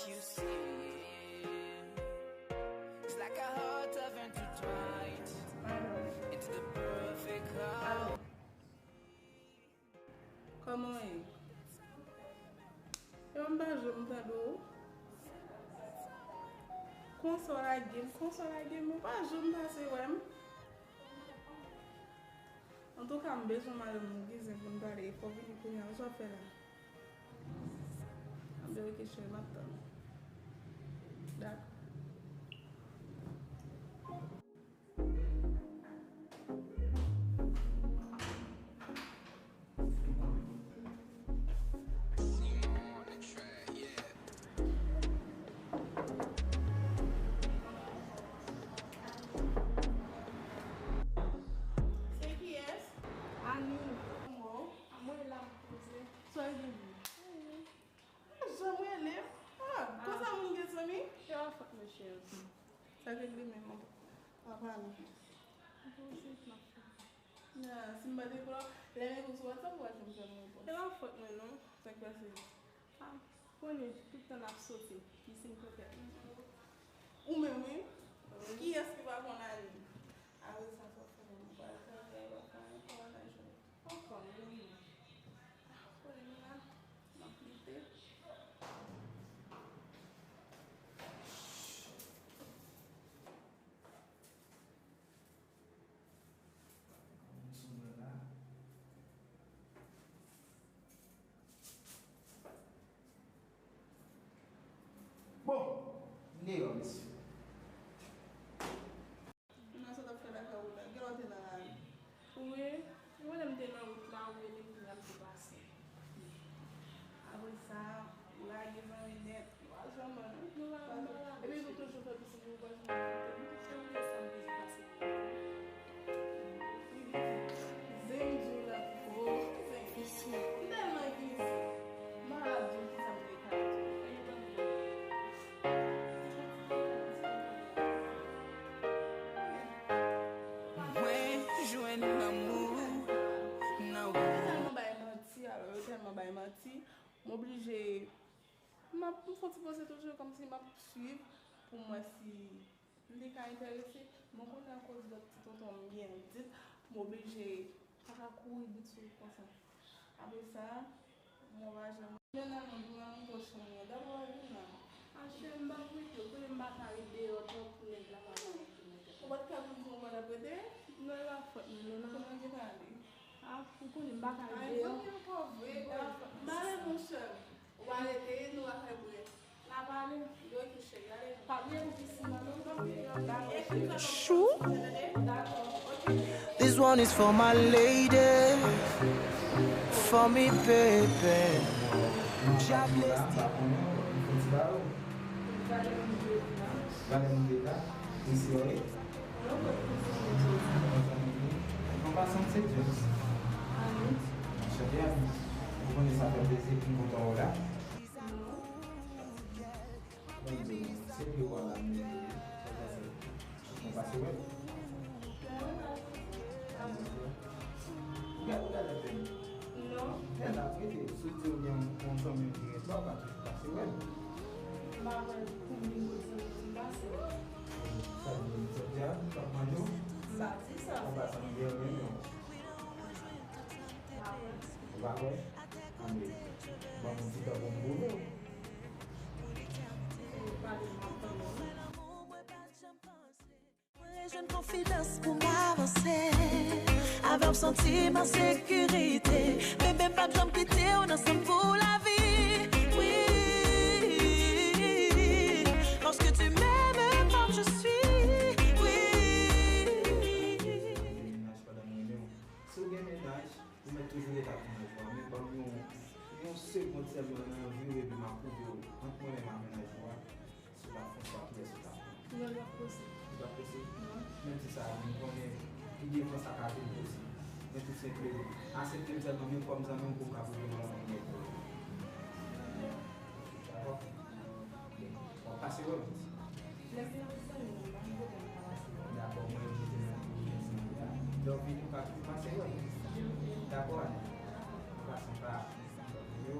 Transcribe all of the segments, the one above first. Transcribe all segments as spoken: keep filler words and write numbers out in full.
You see, it's like our hearts have intertwined into the perfect heart. Kòman w ye? Yo, m pa janm tande w. Konsa w lage m, konsa w lage m, ou pa janm pase wè m. Antouka, m bezwen madanm mwen, gen zen pou n pale, fò w vini kounye a, sa w ap fè la? Anben, oke, cheri, m ap tann ou. Dakò. Se kiyès? Ani. Mwen la, m poze. Sa w gen pou di? Jan mwen rele. Ah, konsa moun gen zanmi? Se pa fòt mwen, cheri. Sa k regle menm, an? Pa pale. Mwen poze, m ap fè. Ah, si m pa te pran, lè m ekri w sou WhatsApp, ou pa janm fè m repons. Se pa fòt mwen, non. Sa k pase? Ah, konnen, tout tan n ap soti, li se poutèt mwen. Ou menm, wi. Wi. Kiyès ki pa konn Ani? Apre sa, sa fè m pral travay, w ap fè yon kòmantaj. Ankò, wi. Ah, konnen m la, m ap lite. Bon, m deyò, mesye. Nan sa w t ap fè lakay ou la, gen lè w te nan lari. Wi, yon lè m te nan wout la, ou rele m, kounye a m te pase. Apre sa, ou lage zanmi nèt, ou pa janm wè nou. Nou pa, nou pa la. Epi nou toujou fè pisin, nou pa janm fè pisin. Zen di w la, oh, zen. M tèlman egziste. M pa ka di w kisa m te ka di w. Mwen jwenn lanmou nan ou. Yo tèlman bay manti, alò, yo tèlman bay manti, m oblije, m ap, m fè yon ti poze toujou, kòmsi m ap swiv pou m wè si m te ka enterese, men kounye a, akoz lòt ti tonton m byen dit, m oblije pa ka kouri vit sou ou konsa. Apre sa, mwen pa janm. Jwenn nan non, pou mwen montre w chanm nan. Dabò, vin la. A, cheri, m p ap rete, ou konnen m pa ka ret deyò twòp pou nèg la pa wè m tou nèg la. Ou pa t ka vin di w ou pa t ap rete? Non, e pa fòt mwen, non, non. Kote w te ka ale? A, ou konnen m pa ka ret deyò. Ay, zanmi ankò vre, e pa fòt. M pa ale, monchè. Ou pa rete, nou pa fè brèf. N ap ale. Yo, ki cheri, ale. Pa bliye pou pisin nan, non. Dakò, cheri. Chou. Dakò, oke. This one is for my lady, for me, baby. Dyables. Valè moun de la, isi, wi. An pasan, se James. Chante a, ou konnen sa fè plezi pou m kontan wè w la. Bon, se vye wa la, men, sa pase. Ou pase wè l? Ou gade, ou gade tèt. Non. Lè l ap rete, si w di w gen yon zanmi w ki ret la, ou ka toujou pase wè l. M pa wè l pou m vin kote zanmi m pase wè l. Sa vle di, jodi a, l p ap manje w? M pa di sa. Ou pa sanble renmen w. M pa wè. Ou pa wè? Anben, ban m yon ti tan pou m pwouve w. Ou pale, m ap tande w. Mwen rejwenn konfidans pou m avanse. Avè w m santi m an sekirite. Bebe, m p ap janm kite w nan san m pou lavi. Wi, paske tu m'aimes comme je suis. Wi. Mennaj pandan m renmen w. Si w gen mennaj, ou mèt toujou ret ak mennaj ou a. Men ban m yon, yon segond sèlman nan yon vi w epi m ap pwouve w ant mwen menm ak mennaj ou a. Si w t ap fè yon chwa, kiyès ou t ap pran? Non, l p ap posib. Li p ap posib? Non. Menm si sa, m konnen pi devan sa ka vin posib. Men tou senpleman, aksepte m sèlman, men kòm zanmi w pou m ka pwouve w lanmou m gen pou ou. Dakò? W ap pase wè m? Lè m vin wè zanmi w, pa gen pwoblèm, m ka pase wè w. Dakò, mwen, m mete nan tou zanmi a. Lè w vini, w ka toujou pase wè m. Dakò, Ani? An pasan, pa. Yo.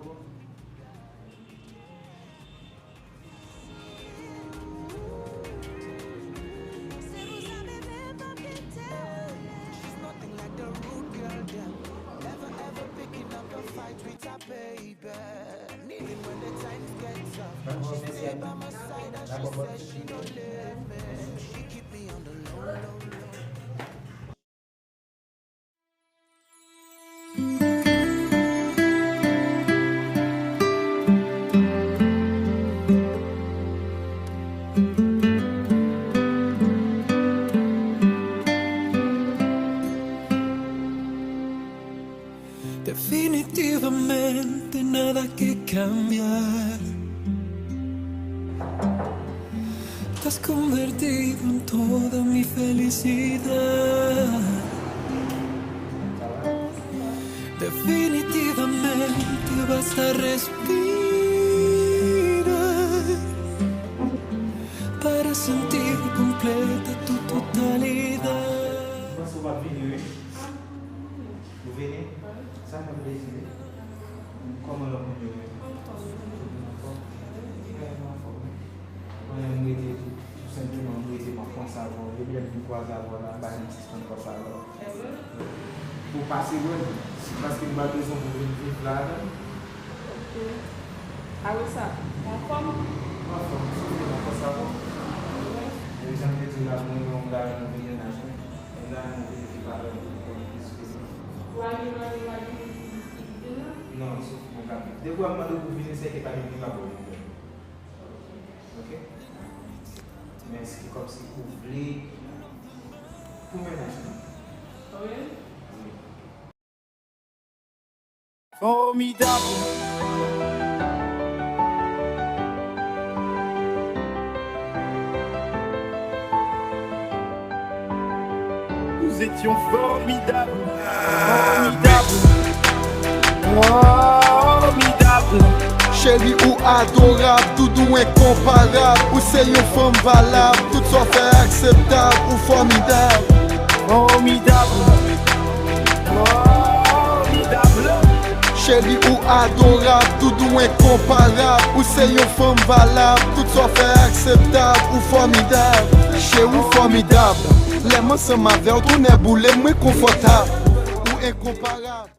Definitivamente nada que cambiar. Te has convertido en toda mi felicidad. Definitivamente basta respirar para sentir completa tu totalidad. Ou vini? Sa fè m plezi wi. Kòman lòt moun yo menm? Tout moun anfòm? Wi, m anfòm wi. Konnen m rete tou, tou senpleman m rete, m ap panse avè w. Depi lè m fin kwaze avè w la, m pa janm sispann panse avè w. Pou w pase wè m, se paske m ba w rezon pou w vin viv la avè m. Ok. Apre sa, ou anfòm? M anfòm, m sot vin, m ap panse avè w. Wi. E jan m te di w la, mwen menm m ta renmen vin mennaj mwen. Mennaj mwen vin viv avè m pou l konn plis ke mwen. Ou al gen mari, ou al gen pitit, pitit vin la? Non, m sot vin, m ka viv. Depi w ap mande w pou vini, se ke pa gen moun k ap ba w vin. Ok? Men se kòmsi ou vle pou mennaj mwen. Wi. Wi. Formidable. Nous étions formidables. Formidables. Formidables. Cheri, ou adorab, doudou enkonparab. Ou se yon fanm valab, tout sa w fè akseptab. Ou fòmidab. Formidable. Formidable. Cheri, ou adorab, doudou enkonparab. Ou se yon fanm valab, tout sa w fè akseptab. Ou fòmidab. Cheri, ou fòmidab. Lè m ansanm avè w, tonè boule, m rekonfòtab. Ou enkonparab.